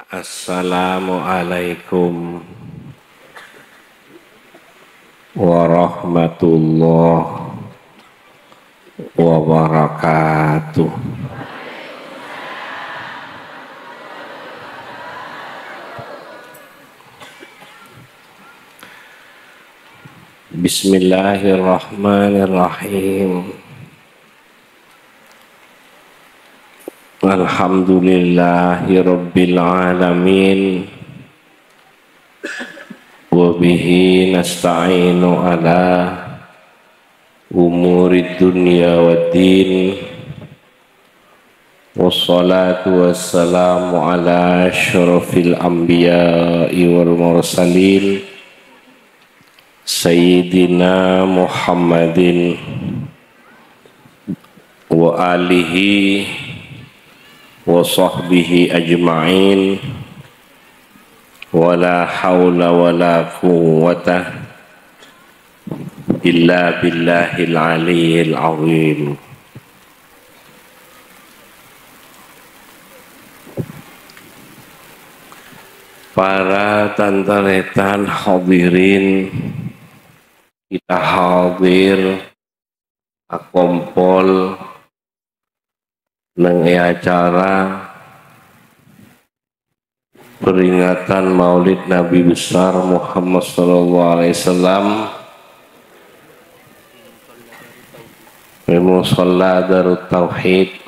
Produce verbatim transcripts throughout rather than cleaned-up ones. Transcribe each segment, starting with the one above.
Assalamualaikum warahmatullahi wabarakatuh. Bismillahirrahmanirrahim. Alhamdulillahirabbil alamin. Wa bihi nasta'inu ala umurid dunya waddin. Wassalatu wassalamu ala asyrafil anbiya'i wal mursalin, Sayyidina Muhammadin wa alihi wa sahbihi ajma'in. Wa la haula wa la quwwata illa billahil aliyyil azim. Para tan-tarètan hadirin, kita hadir akompol neng è acara peringatan Maulid Nabi Besar Muhammad sallallahu alaihi wasallam è Musalla Darut Tauhid.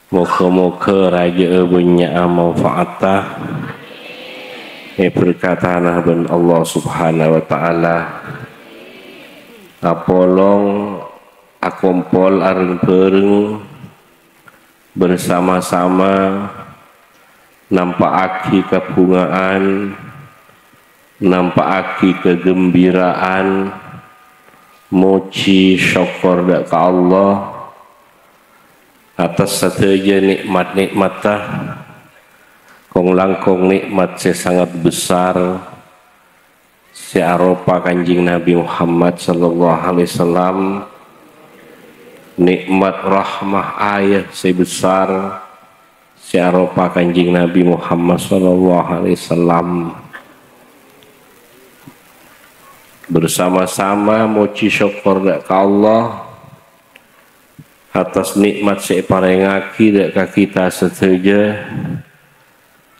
Moga-moga rajâ'â bânnya' manfaatta, èberkatana bân Allah Subhanahu wa Ta'ala. Apolong akompol areng-bhâreng bersama-sama nampa'aghi kabhungaan, nampa'aghi kaghembiraan, mojhi sokkor dâ' ka Allah atas sadhâjâ nè'mat-nè'matta, kong-langkong nè'mat sè sangat besar, sè aropa Kanjeng Nabi Muhammad sallallahu alaihi wasallam, nè'mat rahmah ayah sè besar, sè aropa Kanjeng Nabi Muhammad sallallahu alaihi wasallam. Bersama-sama mojhi sokkor dâ' ka Allah atas nè'mat sè èparèngaghi dâ' ka kita sadhâjâ.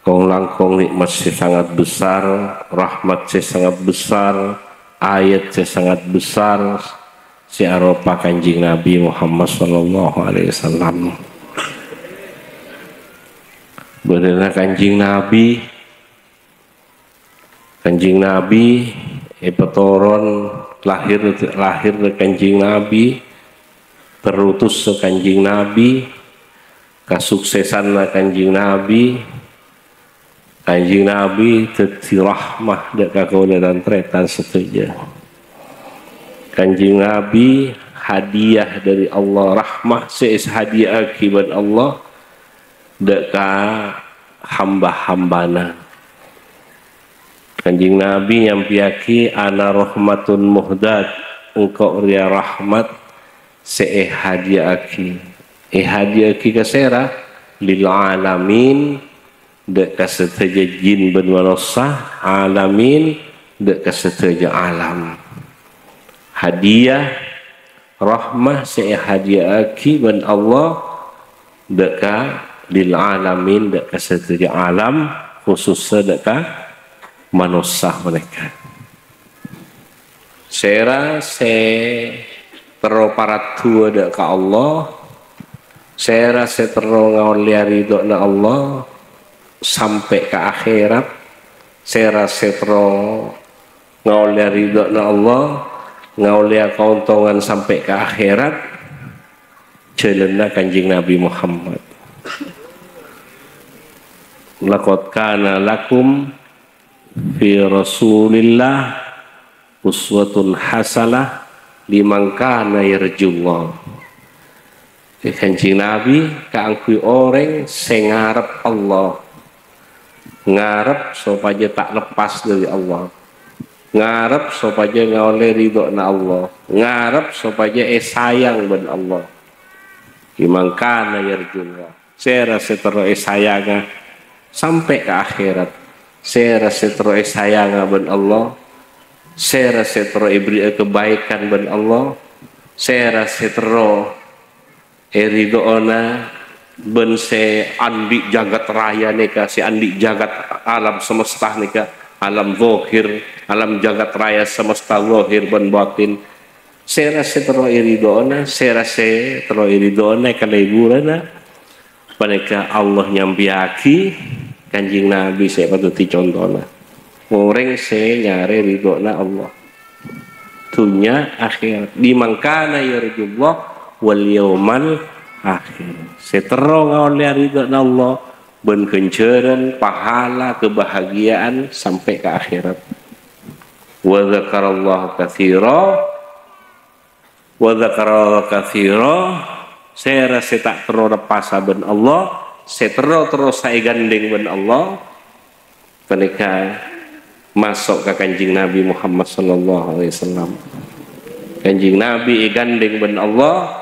Kong-langkong nè'mat sè sangat besar, rahmat sè sangat besar, ayat sè sangat besar, sè aropa Kanjeng Nabi Muhammad sallallahu alaihi wasallam. Bâdâna Kanjeng Nabi, Kanjeng Nabi èpatoron lahir, lahir Kanjeng Nabi, terrutus Kanjeng Nabi, kasuksesanna Kanjeng Nabi, Kanjeng Nabi dhâddhi rahmah dâ' ka kaulâ tan-tarètan sadhâjâ. Kanjeng Nabi hadiah dâri Allah, rahmah sè èsadhiyâ'aghi bân Allah dâ' ka hamba-hambana. Kanjeng Nabi nyampèyaghi, "Ana rahmatun muhdat," engko' rèya rahmat sè èhadiyâ'aghi. Èhadiyâ'aghi ka sèra? Lil alamin, dâ' ka sadhâjâ jin bân manossa, alamin, dâ' ka sadhâjâ alam. Hadiah rahmah sè èhadiyâ'aghi bân Allah dâ' ka lil alamin, dâ' ka sadhâjâ alam, khusussa dâ' ka manossa panèka. Sèra sè terro paraddhuwâ dâ' ka Allah, sèra sè terro ngaollèya ridhona Allah sampè' ka akhèrat, sèra sè terro ngaollèya ridhona Allah, ngaollèya kaontongan sampè' ka akhèrat, jhâlânna Kanjeng Nabi Muhammad. "Laqad kana lakum fi Rasulillah uswatun hasanah liman kana yarjullah." È Kanjeng Nabi kaangghuy orèng sè ngarep Allah, ngarep sopajâ ta' leppas dâri Allah, ngarep sopajâ ngaollè ridhona Allah, ngarep sopajâ èsayang bân Allah. Liman kana yarjullah. Sèra sè terro èsayangnga, sampè' ka akhèrat. Sèra sè terro èsayangnga bân Allah, sèra sè terro èbherri'â kabhâghusân bân Allah, sèra sè terro èridho'ona bân sè andi' jagat raya nèka, sè andi' jagat alam semesta nèka, alam zahir, alam jagat raya semesta zahir bân batin. Sèra sè terro èridho'ona, sèra sè terro èridho'ona èkalèburâna. Panèka Allah nyampèyaghi Kanjeng Nabi sè èpadhâddhi contona. Orèng sè nyarè ridhona Allah. Dhunnya akhèrat. Liman kana yarjullah wal yaumal akhir. Sè terro ngaollè ridhona Allah bân ghânjhârân, pahala, kebahagiaan sampè' ka akhèrat. Wa dzakarallaha katsira. Wa dzakara katsira, sèra sè ta' terro leppasa bân Allah, sè terro-terrosa èghândhèng bân Allah, panèka maso' ka Kanjeng Nabi Muhammad sallallahu alaihi wasallam. Kanjeng Nabi èghândhèng bân Allah,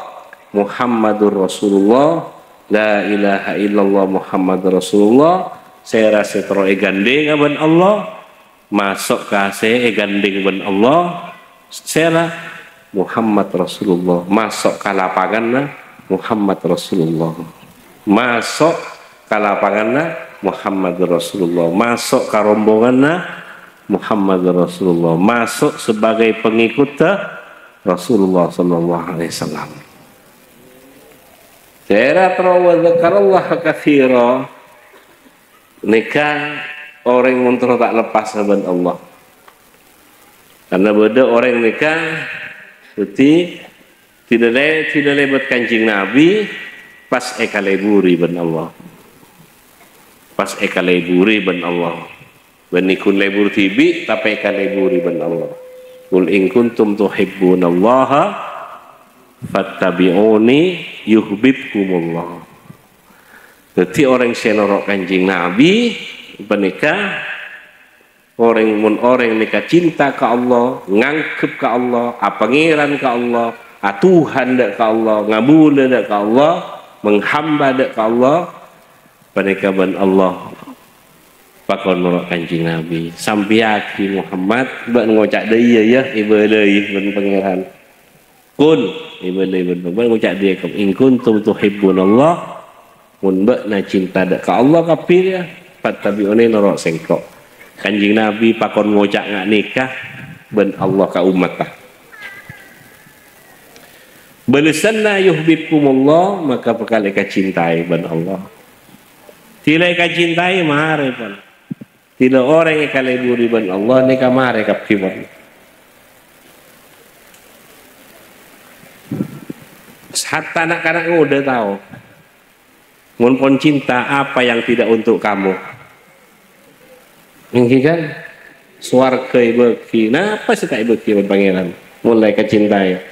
Muhammadur Rasulullah, la ilaha illallah Muhammadur Rasulullah, sèra sè terro èghândhènga bân Allah, maso' ka sè èghândhèng bân Allah, sèra Muhammad Rasulullah. Maso' ka lapanganna Muhammad Rasulullah. Maso' ka lapanganna Muhammad Rasulullah. Maso' ka rombonganna Muhammad Rasulullah. Maso' sebagai pengikutta Rasulullah sallallahu alaihi wasallam. Sèra terro wa dzakarallaha katsira. Nèka orèng mon terro ta' leppasa bân Allah. Karna bâdâ orèng nèka, dhâddhi, dinalè-, dinalèbât Kanjeng Nabi pas èkalèburè bân Allah. Pas èkalèburè bân Allah. Bânnè ghun lèbur dhibi', tapè èkalèburè bân Allah. "Qul in kuntum tuhibbunallaha fattabi'uni yuhbibkumullah." Dhâddhi, orèng sè noro' Kanjeng Nabi panèka orèng, mon orèng nèka cinta ka Allah, nganggep ka Allah, apangèran ka Allah, atuhan dâ' ka Allah, ngabulâ dâ' ka Allah, menghamba dâ' ka Allah, panèka bân Allah pakon noro' Kanjeng Nabi. Sampèyaghi Muhammad, bâ'na ngoca' dâ' iyâ, yâ, èbâlâi bân Pangèran. Qul, èbâlâi bân Pangèran, ngoca' dâ' iyâ, "In kuntum tuhibbunallah," mon bâ'na cinta dâ' ka Allah kabbhi, yâ, "fattabi'uni," noro' sèngko'. Kanjeng Nabi pakon ngoca' nga' nèka bân Allah ka ommatta. Bâlessanna "yuhbibkumullah" maka bhâkal èkacintai bân Allah. Dila èkacintai, marè, pon. Dila orèng èkalèburè bân Allah, nèka marè kabbhi, pon. Hatta na'-kana' ngodâ tao. Mon pon cinta, apa yang tidak untuk kamu? Èngghi kan? Sowarghâ èbâghi. Napa sè ta' èbâghi bân Pangèran? Mon la èkacintai.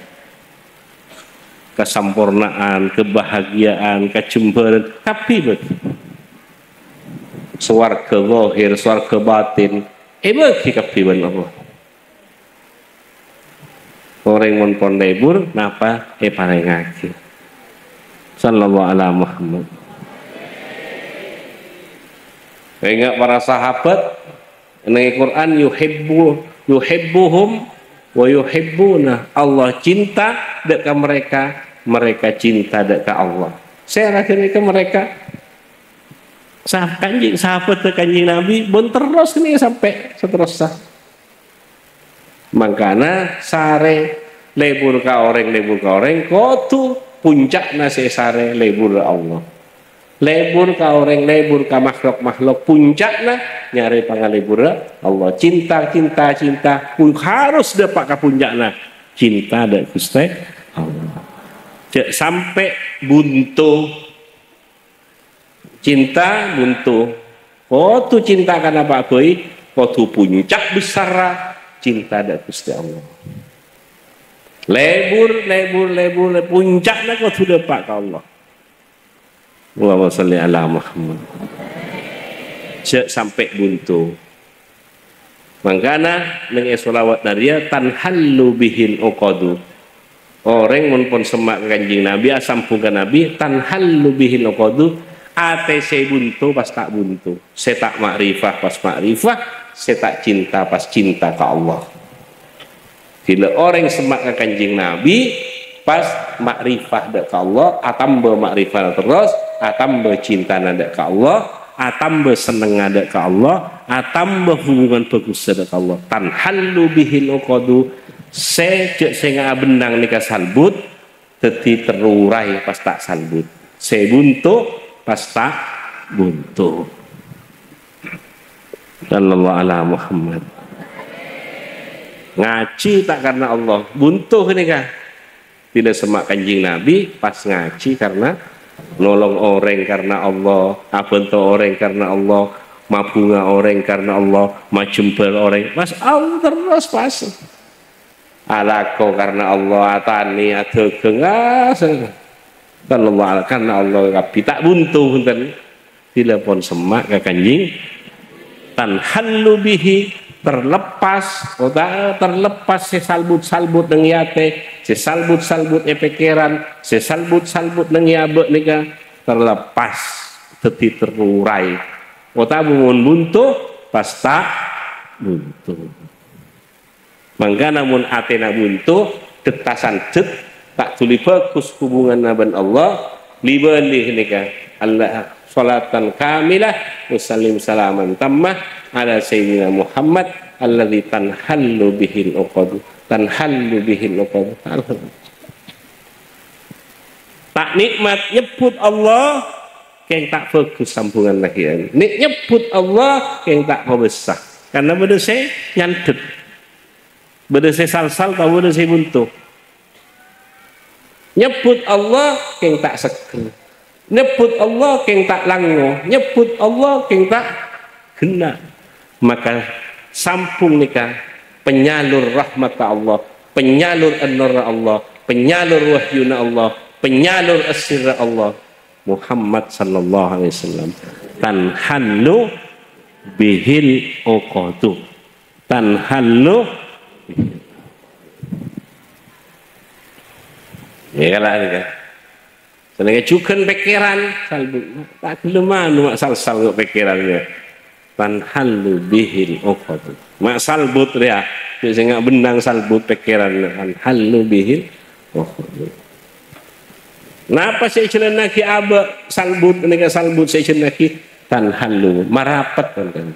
Kasampornaan, kebahagiaan, kajembhârân, kabbhi èbâghi. Sowarghâ zahir, sowarghâ batin, èbâghi kabbhi bân Allah. Orèng mon pon lèbur, napa èparèngaghi? Sallallahu ala Muhammad. Ènga' para sahabat, neng Quran, "Yuhibbu, yuhibbuhum wa yuhibbuna." Allah cinta dâ' ka mereka, mereka cinta dâ' ka Allah. Sèra ghânèka mereka. Sah-, Kanjeng, sahabat Kanjeng Nabi, bân terros kènè' sampè' saterrossa. Mangkana sarè lèbur ka orèng, lèbur ka orèng, kodhu punca'na sè sarè lèbur Allah. Lèbur ka orèng, lèbur ka makhlok-makhlok, punca'na nyarè pangalèburrâ Allah. Cinta, cinta, cinta, pun-, harus dâpa' ka punca'na. Cinta dâ' Ghustè Allah. Jhâ' sampè' bunto. Cinta bunto. Kodhu cinta ka napa bhâi, kodhu puncak besarra cinta dâ' Ghustè Allah. Lèbur, lèbur, lèbur, lè-, punca'na kodhu dâpa' ka Allah. Allahumma shalli ala Muhammad. Jhâ' sampè' bunto. Mangkana, neng è sholawat nariyah, "Tanhallu bihil uqadu." Orèng mon pon semma' ka Kanjeng Nabi, asambhung ka Nabi, "Tanhallu bihil uqadu," Atè sè bunto pas ta' bunto, sè ta' ma'rifah pas ma'rifah, sè ta' cinta pas cinta ka Allah. Bilâ orèng semma' ka Kanjeng Nabi, pas ma'rifah dâ' ka Allah, atamba ma'rifah terros, atamba cintana dâ' ka Allah, atamba sennengnga dâ' ka Allah, atamba hubungan bhâghussa dâ' ka Allah. Tanhallu bihil uqadu, sè jhâ' sènga'a bennang nèka salbut, dhâddhi terro raè pas ta' salbut. Sè bunto pas ta' bunto. Sallallahu ala Muhammad. Ngajhi ta' karna Allah, bunto ghânèka. Bilâ semma' Kanjeng Nabi, pas ngajhi karna nolong orèng karna Allah, abhânto orèng karna Allah, mabhunga orèng karna Allah, majembhâr orèng. Pas Allah terros pas. Alako karna Allah, atanè, adhâghâng, ah, se-, karna Allah, karna Allah kabbhi. Ta' bunto, bhunten. Bilâ pon semma' ka Kanjeng, tanhallu bihi, terlepas, ota-, terlepas sè salbut-salbut neng è atè, sè salbut-salbut è pèkkèran, sè salbut-salbut neng è abâ' nèka terlepas, dhâddhi terro raè. Otabâ mon bunto, pas ta' bunto. Mangkana mon atèna bunto, dhetta sandhet, ta' dhuli bhâghus hubunganna bân Allah, li-bâli ghânèka. Allah, sholatan kamilah, usallim salaman tammah ala Sayyidina Muhammad, alladzi tanhallu bihil uqadu. Tanhallu bihil uqadu. Ta' nè'mat nyebbhut Allah, kèng ta' bhâghus sambhunganna ghiyân. Nè' nyebbhut Allah, kèng ta' pabessa. Karna bâdâ sè nyandhet. Bâdâ sè salsal, ta' bâdâ sè bunto. Nyebbhut Allah kèng ta' seggher. Nyebbhut Allah kèng ta' langngo. Nyebbhut Allah kèng ta' ghenna'. Maka sambhung nèka penyalur rahmatta Allah, penyalur an-nurra Allah, penyalur wahyuna Allah, penyalur as-sirra Allah. Muhammad sallallahu alaihi wasallam. Tanhallu bihil uqadu. Tanhallu. Ya, kan, kan. Sanèka jhughân pèkkèran, salbut. Ta' ghellem anu, ma' salsal kok pèkkèranna. Tanhallu bihil uqadu. Ma' salbut rèya. Sè sènga' bennang salbut pèkkèranna. Tanhallu bihil uqadu. Napa sè èjhâlânnaghi abâ' salbut, nèka salbut sè èjhâlânnaghi? Tanhallu. Marapet, kan.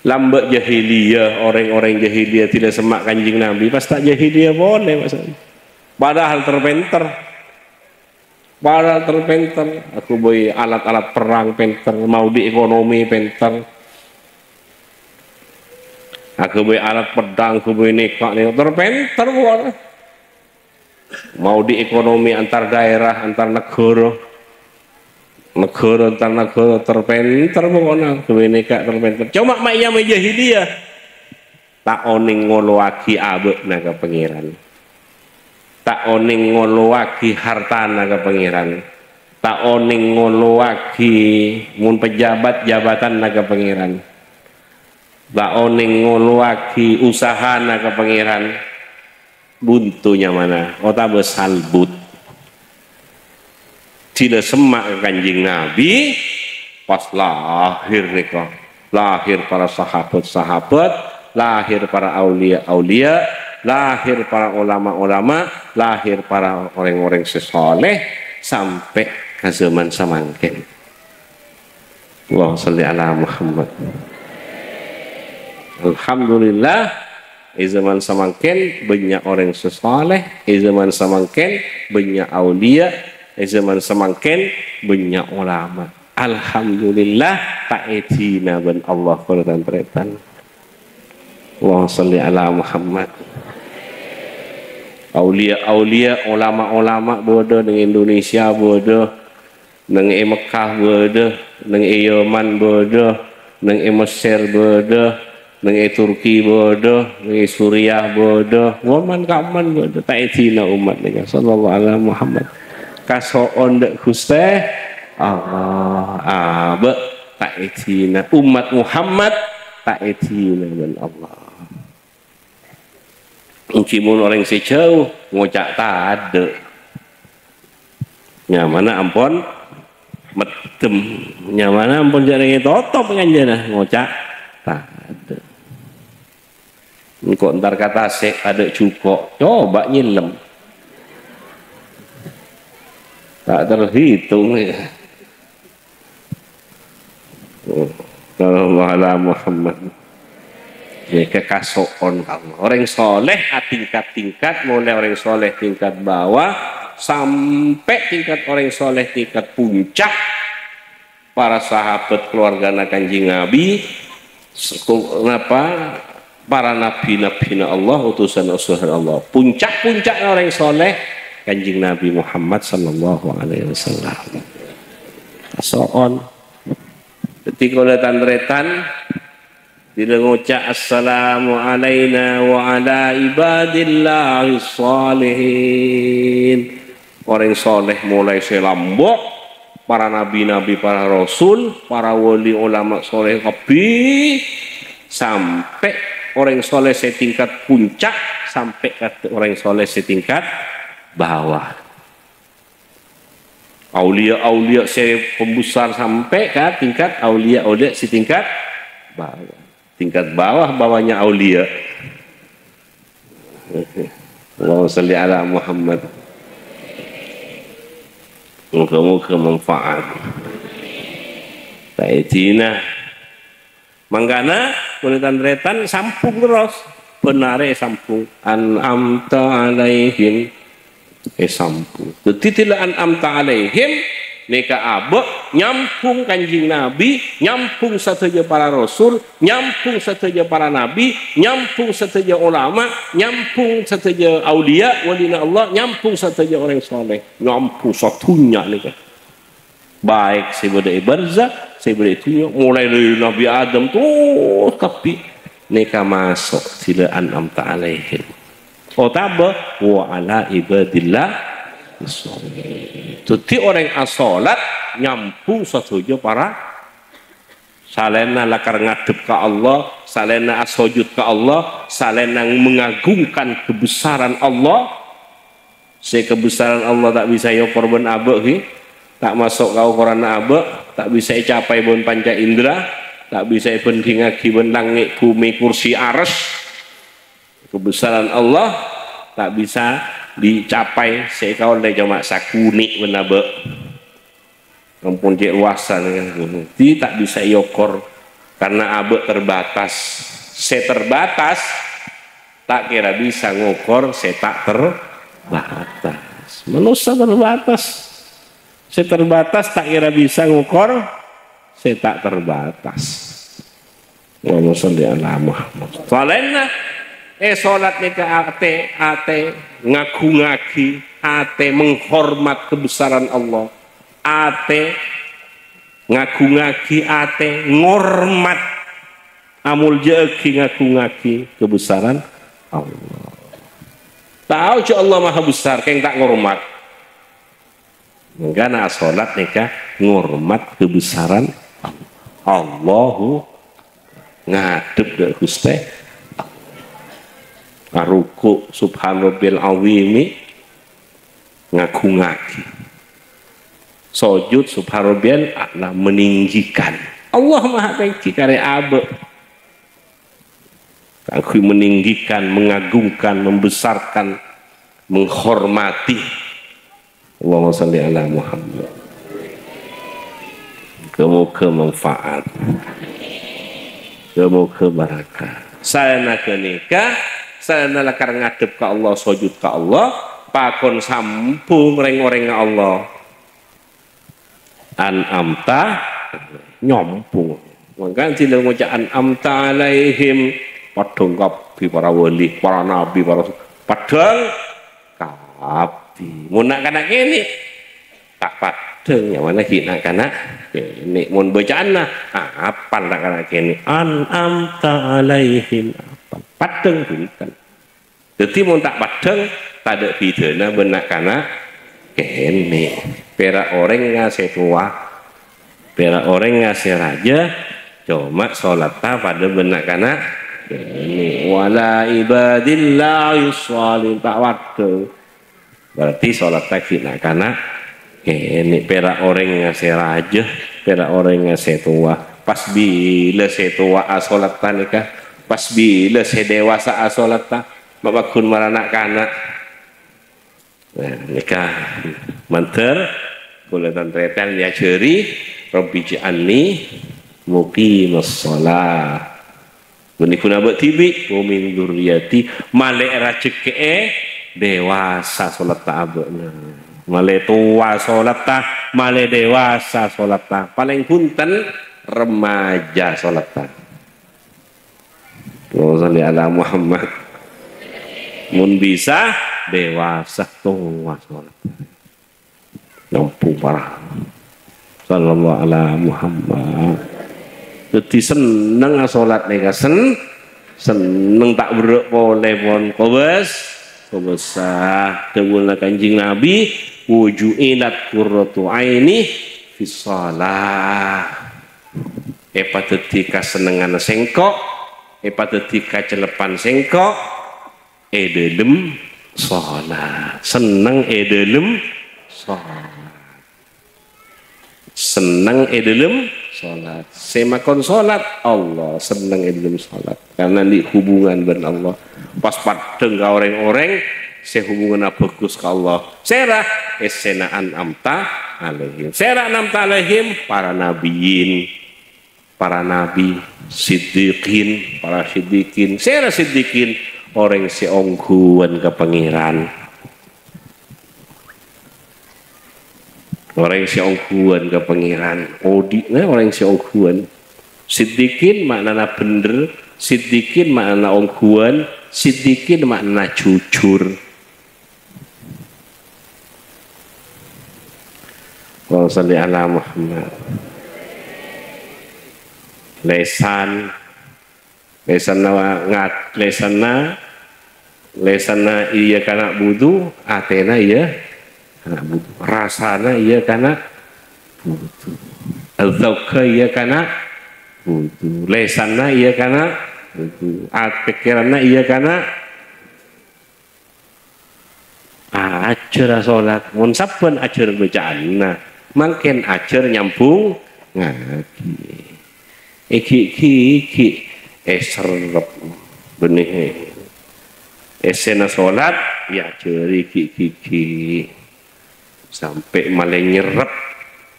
Lambâ' jahiliyah, orèng-orèng jahiliyah dhilâ semma' Kanjeng Nabi, pas ta' jahiliyah polè, Mas. Padahal ter-pènter. Padahal ter-pènter. Aghâbây alat-alat perrang pènter, maodi ekonomi pènter. Aghâbây alat pedhâng, aghâbây nèka, nèka, ter-pènter polè. Maodi ekonomi antar daerah, antar negara. Negara antar negara ter-pènter pokokna, ghâbây nèka ter-pènter. Coma ma' iyâ ma' jahiliyah. Ta' onèng ngolowaghi abâ'na ka Pangèran. Ta' onèng ngolowaghi hartana ka Pangèran. Ta' onèng ngolowaghi mon pejabat jabatanna ka Pangèran. Ta' onèng ngolowaghi usahana ka Pangèran. Bunto nyamana, otabâ salbut. Dhilâ semma' ka Kanjeng Nabi, pas lahir nèka. Lahir para sahabat-sahabat, lahir para auliya-auliya, lahir para ulama-ulama, lahir para orèng-orèng sè saleh, sampè' ka zaman samangkèn. Allahumma shalli ala Muhammad. Alhamdulillah, è zaman samangkèn bânnya' orèng sè saleh, è zaman samangkèn bânnya' auliya, è zaman samangkèn bânnya' ulama. Alhamdulillah, ta' èdina bân Allah, para tan-tarètan. Allahumma shalli ala Muhammad. Auliya-auliya, ulama-ulama bâdâ neng Indonesia, bâdâ neng è Mekkah bâdâ, neng è Yaman bâdâ, neng è Mesir bâdâ, neng è Turki bâdâ, neng è Suriah bâdâ, wamman-kamman bâdâ, ta' èdina ommat nèka, sallallahu ala Muhammad. Kaso'on dâ' Ghustè Allah, abâ' ta' èdina, ommat Muhammad ta' èdina bân Allah. Èngghi mon orèng sè jhâu ngoca' tadâ'. Nyamana ampon Meddem. Nyamana ampon jhâ' rèngè totop kanjâna ngoca'. Tadâ'. Engko' entar ka tasè' adâ' jhuko'. Coba nyellem. Ta' terhitung, ya. Sallallahu ala Muhammad. Ya, kekaso'on ka Allah. Orèng soleh atingkat-tingkat, mulai orèng soleh tingkat bawah, sampè' tingkat orèng soleh tingkat puncak. Para sahabat keluargana Kanjeng Nabi, seku-, napa, para nabi-nabina Allah, utusan-utusan Allah. Puncak-puncaknya orang soleh, Kanjeng Nabi Muhammad sallallahu alaihi wasallam. Kaso'on. Jadi, kaulâ tan-tarètan, bilâ ngoca', "Assalamu alaina wa ala ibadillahis shalihin." Orèng soleh molaè sè lambâ', para nabi-nabi, para rasul, para wali, ulama soleh kabbhi, sampè' orèng soleh sè tingkat puncak, sampè' ka orèng soleh sè tingkat bawah. Auliya-auliya sè pembesar sampè' ka tingkat auliya-auliya sè tingkat bawah. Tingkat bawah bawahnya auliya. Allahumma shalli ala Muhammad. Moga-moga manfaat. Sayyidina. Mangkana, kaulâ tan-tarètan sambung terros. Bân arè sambung. An'amta alaihim. Eh, sambung. Dhâddhi, dhilâ an'amta alaihim, nèka abâ' nyambung Kanjeng Nabi, nyambung sadhâjâ para rasul, nyambung sadhâjâ para nabi, nyambung sadhâjâ ulama, nyambung sadhâjâ auliya, walina Allah, nyambung sadhâjâ orèng soleh, nyambung sadhunnya nèka. Baik sè bâdâ è barzakh, sè bâdâ è dhunnya, molaè dâri Nabi Adam terros kabbhi, nèka maso' dhilâ an'amta alaihim. Otabâ wa ala ibadillah. Dhâddhi orèng asolat nyambung sadhâjâ para, salaènna lakar ngadhep ka Allah, salaènna asojud ka Allah, salaènna mengagungkan kebesaran Allah. Sè kebesaran Allah ta' bisa èokor bân abâ' ghi, ta' maso' ka okoranna abâ', ta' bisa ècapai bân panca indra, ta' bisa èbhândhingngaghi bân langngè', bhumè, kursi, arsy. Kebesaran Allah ta' bisa dicapai, sè èkaollè coma sakonè' bân abâ'. Ampon cè' lowasan, kan? Dhâddhi ta' bisa èokor, karena abâ' terbatas. Sè terbatas ta' kèra bisa ngokor sè ta' terbatas. Manossa terbatas. Sè terbatas ta' kèra bisa ngokor sè ta' terbatas. Allahumma shalli ala Muhammad. Salaènna, eh, solat nèka atè, atè ngagungngaghi, atè menghormat kebesaran Allah, atè ngagungngaghi, atè ngormat, amoljâ'aghi, ngagungngaghi kebesaran Allah. Tao jâ' Allah maha besar, kèng ta' ngormat. Mangkana asolat nèka ngormat kebesaran Allah. Allahu ngadhep dâ' Ghustè Allah. Aruku' Subhan Rabbiyal Azimi ngagungngaghi. Sojud Subhan Rabbiyal A'la meninggikan. Allah maha tèngghi karè abâ'. Kaangghuy meninggikan, mengagungkan, membesarkan, menghormati. Allahumma shalli ala Muhammad. Moga-moga manfaat. Moga-moga barakah. Salaènna ghânèka, salaènna lakar ngadhep ka Allah, sojud ka Allah, pakon sambung rèng-orèngnga Allah. An'amta, nyombong. Mangkana dhilâ ngoca' an'amta alaihim, padhâng kabbhi para wali, para nabi, para rasul. Padhâng kabbhi. Mon na'-kana' kènè', ta' padhâng, nyamana ghi' na'-kana' kènè'. Mon bâcaanna, apal na'-kana' kènè'. An'amta alaihim, apal. Padhâng bhunten. Dhâddhi, mon ta' padhâng, tadâ' bhidhâna bân na'-kana' kènè'. Pèra' orèngnga sè towa, pèra' orèngnga sè rajâ, coma solatta padâ bân na'-kana' kènè'. Wala ibadillahis shalihin, ta' padhâng. Berarti solatta ghi' na'-kana' Kènè' pèra' orèng sè rajâ, pèra' orèng sè towa. Pas bilâ sè towa asolatta nèka? Pas bilâ sè dewasa asolatta? Ma' paggun mara na'-kana'. Nah, nèka mandhâr kaulâ tan-tarètan èajhâri, "Rabbij'alni muqimas shalah." Bânnè ghun abâ' dhibi', "Wa min dzurriyyati," malè rajhekkè'è dewasa solatta abâ'na. Malè towa solatta, malè dewasa solatta. Palèng bhunten remaja solatta. Allahumma shalli ala Muhammad. Mon bisa, dewasa towa solatta. Nyampung para. Sallallahu ala Muhammad. Dhâddhi senneng asolat nèka sen-, senneng ta' berrâ' polè pon. Kobâs, kobâsa. Dhâbuna Kanjeng Nabi, "Wa ju'ilat qurratu aini fis shalah." Èpadhâddhi kasennengnganna sèngko', èpadhâddhi kacellepan sèngko', è dhâlem shalat. Senneng è dhâlem shalat. Senneng è dhâlem shalat. Sè makon shalat, Allah senneng è dhâlem shalat. Karena andi' hubungan bân Allah. Pas paddhâng ka orèng-orèng sè hubunganna bhâghus ka Allah. Sèra? Èssèna an'amta 'alaihim. Sèra an'amta 'alaihim? Para nabiyyin. Para nabi, siddiqin, para siddiqin. Sèra siddiqin? Orèng sè ongghuwân ka Pangèran. Orèng sè ongghuwân ka Pangèran. Odi'na orèng sè ongghuwân. Siddiqin ma'nana bhendher, siddiqin ma'nana ongghuwân, siddiqin ma'nana jujur. Allahumma shalli ala Muhammad. Lèsan, lèsanna wa-, ngat-, lèsanna, lèsanna iyyaka na'budu, atèna iyyaka na'budu. Rasana iyyaka na'budu. Dzauqqa iyyaka na'budu. Lèsanna iyyaka na'budu. At-, pèkkèranna iyyaka na-, Ajhâr asolat, mon sabbhân ajhâr bâca'anna, mangkèn ajhâr nyambhungngaghi. Èghi'-ghighi', èserrep, bânnè. Èssèna solat, èajhâri ghi'-ghighi'. Sampè' malè nyerrep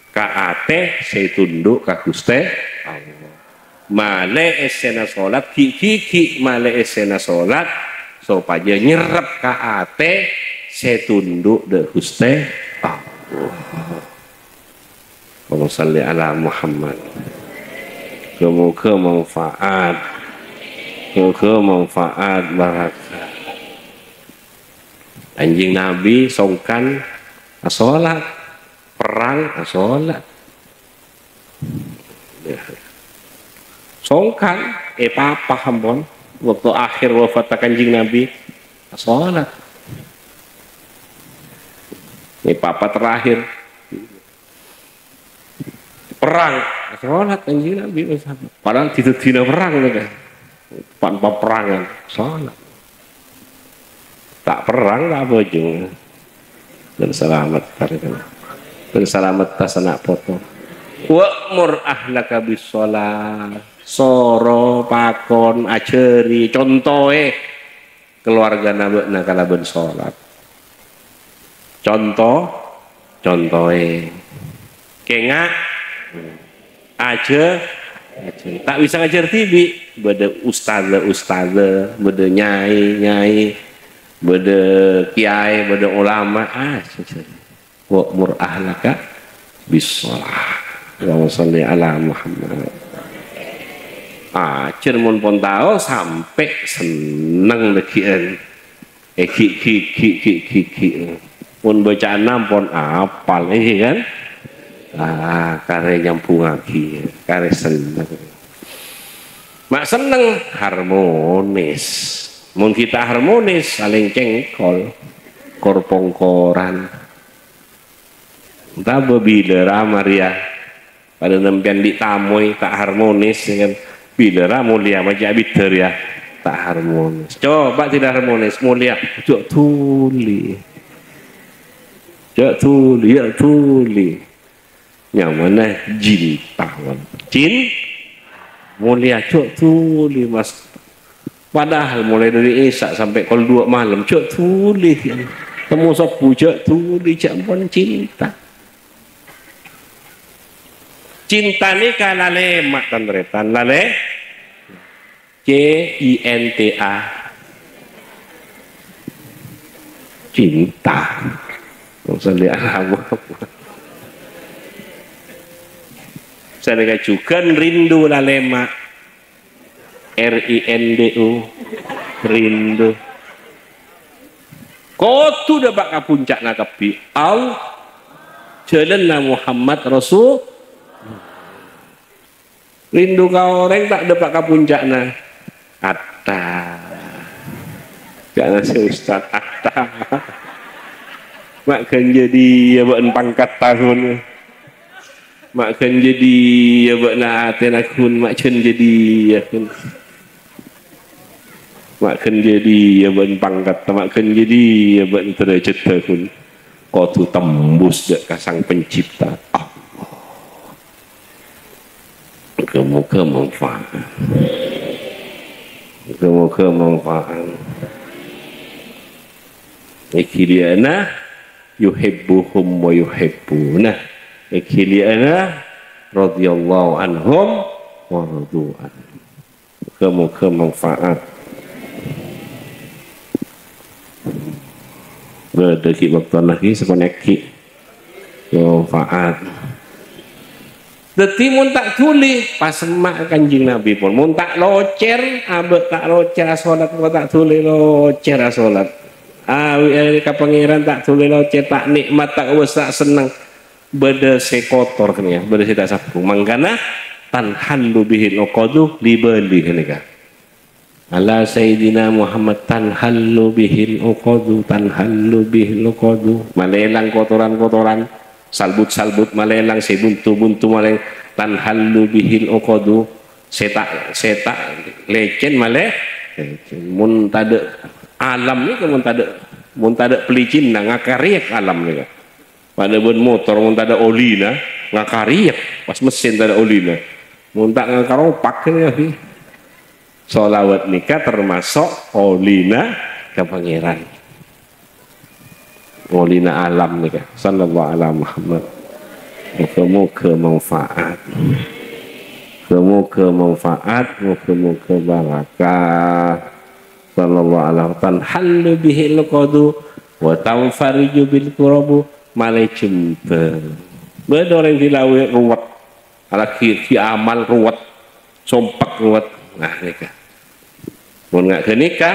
ka atè sè tundhu' ka Ghustè Allah. Malè èssèna solat, ghi'-ghighi' malè èssèna solat, sopajâ nyerrep ka atè sè tundhu' dâ' Ghustè Allah. Allahumma shalli ala Muhammad. Moga-moga manfaat. Moga manfaat, barakat. Kanjeng Nabi songkan asolat, perrang asolat. Songkan, èpapa ampon, bâkto akhèr wafatta Kanjeng Nabi, asolat. Èpapa terakhir. Perrang, asolat Kanjeng Nabi. Padahal didâddhina perrang, kan. Pan-, paperrangan, solat. Ta' perrang, ta' abhâjâng. Bân salamet, bân salamet tas ana' poto. "Wa'mur ahlaka bis-shalah." Soro, pakon, ajhâri, contoè. Kalowargana bâ'na kalabân solat. Conto, contoè. Kènga', ajhâ-, ajhâ-. Ta' bisa ngajhâr dhibi'. Bâdâ ustadz-ustadz, bâdâ nyai-nyai, bâdâ kiyaè, bâdâ ulama. Ah, Wa'mur ahlaka bis-shalah. Allahumma shalli ala Muhammad. Ajhâr mon pon tao sampè' senneng dhâggi'ân. Eh, ghi', ghi', ghi', ghi', ghi', ghi'. Pon bâca'anna pon apal, eh, kan? Ah, karè nyambhungngaghi, karè senneng. Ma' senneng harmonis. Mon ghi' ta' harmonis, salèng cèngkol, kor-pongkoran. Tabâ bilâ ra marèya, padâ sampèyan dhi' tamoy ta' harmonis, ya kan? Bilâ ra molèya ma' cè' abidhâr, ya, ta' harmonis. Coba tidak harmonis, molèya, ojo dhuli. Jhâ' dhuli, jhâ' dhuli. Nyamana cinta, mon. Cin-, molèya, jhâ' dhuli, Mas. Padahal mulai dari Isya sampai kol dua malam, jhâ' dhuli. Temmo sobbhu, jhâ' dhuli, jhâ' ampon cinta. Cinta nèka lalèma', tan-tarètan, lalè-, C I N T A. Cinta. Shalli ala Muhammad. Sanèka jhughân rindu lalèma'. R I N D U. Rindu. Kodhu dâpa' ka punca'na kabbhi. Al-, jhâlânna Muhammad Rasul. Rindu ka orèng ta' dâpa' ka punca'na. Atta. Jhâ' ngasè Ustaz, atta. Ma' ghân jâdiyâ bâ'na pangkatta ghun. Ma' ghân jâdiyâ bâ'na atèna ghun, ma' ghân jâdiyâ ghun. Ma' ghân jâdiyâ bâ'na pangkatta, ma' ghân jâdiyâ bâ'na dârâjhâddhâ ghun. Kodhu tembus dâ' ka Sang Pencipta. Allah. Moga-moga manfaat. Moga-moga manfaat. Èghiliyâna yuhibbuhum wa yuhibbuna. Èghiliyâna radhiyallahu anhum wa radu anhu. Moga-moga manfaat. Bâdâ ghi' bâkto lagi sapanèka ghi'. Manfaat. Dhâddhi, mon ta' dhuli, pasemma' Kanjeng Nabi pon. Mon ta' locèr, abâ' ta' locèr asholat, mon ta' dhuli locèr asholat. Awi, awi ka Pangèran ta' dhuli locèr, ta' nè'mat, ta' kobâsa, ta' senneng. Bâdâ sè kotor kènè, ya, bâdâ sè ta' sabbhu. Mangkana, tanhallu bihil uqadu li bali kènè, ka. Ala Sayyidina Muhammad tanhallu bihil uqadu, tanhallu bihil uqadu. Malèlang kotoran-kotoran, salbut-salbut malèlang, sè buntu-buntu malèlang, tanhallu bihil uqadu. Sè ta', sè ta' lècèn malè-, lècèn. Mon tadâ' alam nèka, mon tadâ', mon tadâ' pelicinna, ngakarèyèk alam nèka. Padâ bân motor, mon tadâ' olina, ngakarèyèk, pas mesin tadâ' olina. Mon ta' ngakaropak, ya, sholawat nèka termasuk olina ka Pangèran. Olina alam nèka. Sallallahu ala Muhammad. Moga-moga manfaat. Moga-moga manfaat, moga-moga barakah. Sallallahu ala, tanhallu bihil uqadu wa tanfariju bil kurabu, malè jembhâr. Bâdâ orèng dilawè ruwet, alaghi, ghi' amal ruwet, sompek ruwet. Nah, nèka. Mon nga' ghânèka,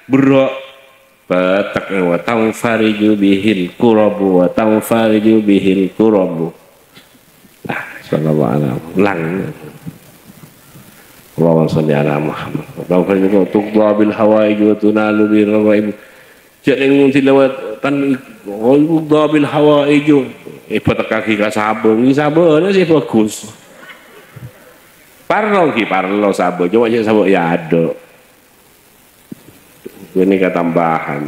berro', bâtek, wa tanfariju bihil kurabu, wa tanfariju bihil kurabu. Nah, sallallahu alaihi wasallam. Allahumma shalli ala Muhammad. Allahumma shalli ala Muhammad. Tuqda bil hawaij wa tunalu bil raghaib. Jhâ' neng dilawat tan, oh, tuqda bil hawaij. Eh, bâtekkaghi ka sabâ. Ini sabâna sè bhâghus. Parlo ghi, parlo sabâ. Coba cè' sabâ ya adâ'. Ini katambahan.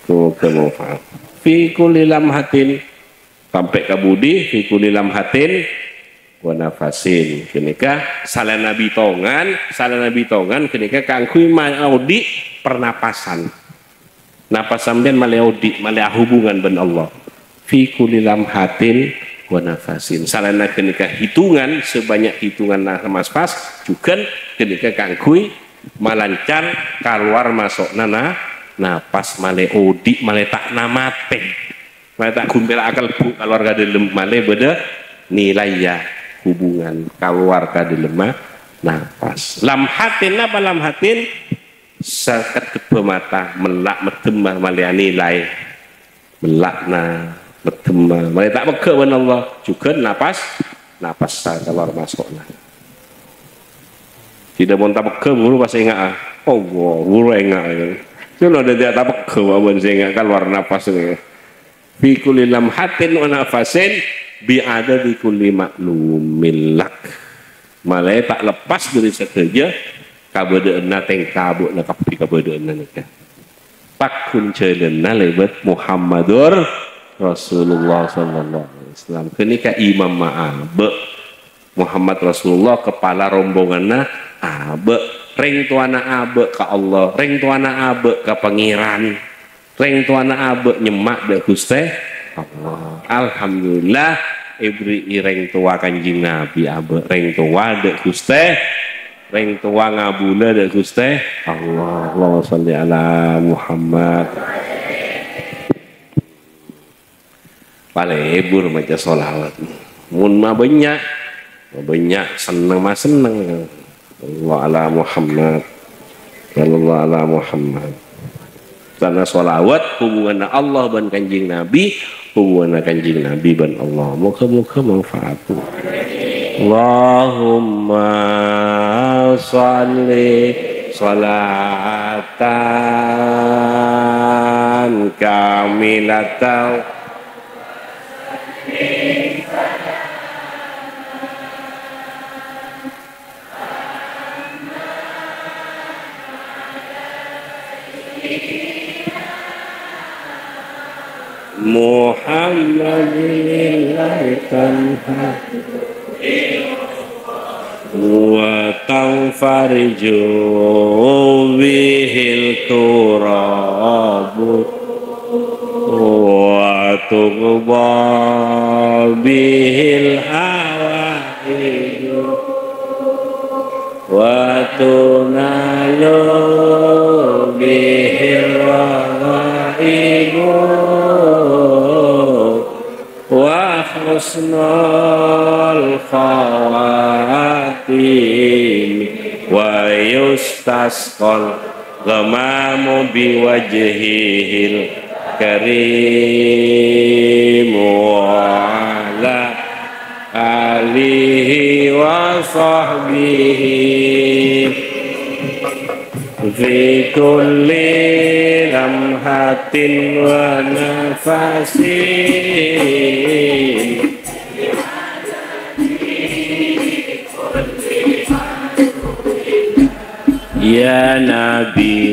Moga-moga manfaat. Fi kulli lamhatin. Sampè' ka budi, fi kulli lamhatin wa nafasin. Ghânèka salaèn bitongan, salaèn bitongan ghânèka kaangghuy ma-, odi' pernapasan. Napas sampèyan malè odi', malè ahubungan bân Allah. Fi kulli lamhatin wa nafasin. Salaènna ghânèka hitungan, sebanyak hitungan na-, napas, jhughân ghânèka kaangghuy malancar kalowar maso'na na-, napas, malè odi', malè ta' namatè. Malè ta' ghun pèra' akalbu kalowar ka dâlem, malè bâdâ nilai, ya, hubungan kalowar ka dâlemma napas. Lamhatin, napa lamhatin? Sakeddhebbhâ mata, mella' meddhemma malè anilai. Mella'na, meddhemma. Malè ta' pegghâ' bân Allah. Jhughân napas, napas kalowar maso'na. Tidak mon ta' pegghâ', buru pas enga'a. Allah, buru enga'a. Cuma ada tidak ta' pegghâ' bân sè enga' kalowar napas. Fi kulli lamhatin wa nafasin bi adadi kulli ma'lumin lak. Malè ta' lepas dâri sadhâjâ kabâdâ'ânna tèngka abâ'na kabbhi kabâdâ'ânna nèka. Pagghun jhâlânna lèbât Muhammadur Rasulullah sallallahu alaihi wasallam. Ghânèka imamma abâ'. Muhammad Rasulullah, kepala rombonganna abâ'. Rèng towana abâ' ka Allah, rèng towana abâ' ka Pangèran. Rèng towana abâ' nyemma' dâ' Ghustè Allah. Alhamdulillah, èberri'i rèng towa Kanjeng Nabi abâ'. Rèng towa dâ' Ghustè, rèng towa ngabulâ dâ' Ghustè Allah. Allahumma shalli ala Muhammad. Palebur maca sholawat. Mon mabânnya', mabânnya' senneng, masenneng. Sallallahu ala Muhammad. Sallallahu ala Muhammad. Karena sholawat hubunganna Allah bân Kanjeng Nabi, hubunganna Kanjeng Nabi bân Allah. Moga-moga manfaat. Allahumma shalli sholatan kamilatan. Muhammadin tanha wa tanfariju bihil kurabu wa tuqda bihil hawaiju wa tunalu bihir raghaibu wa husnul khawatim wa yustasqal ghamamu biwajhihil karim wa ala alihi wa sahbihi fi kulli lamhatin wa nafasin. Ya Nabi.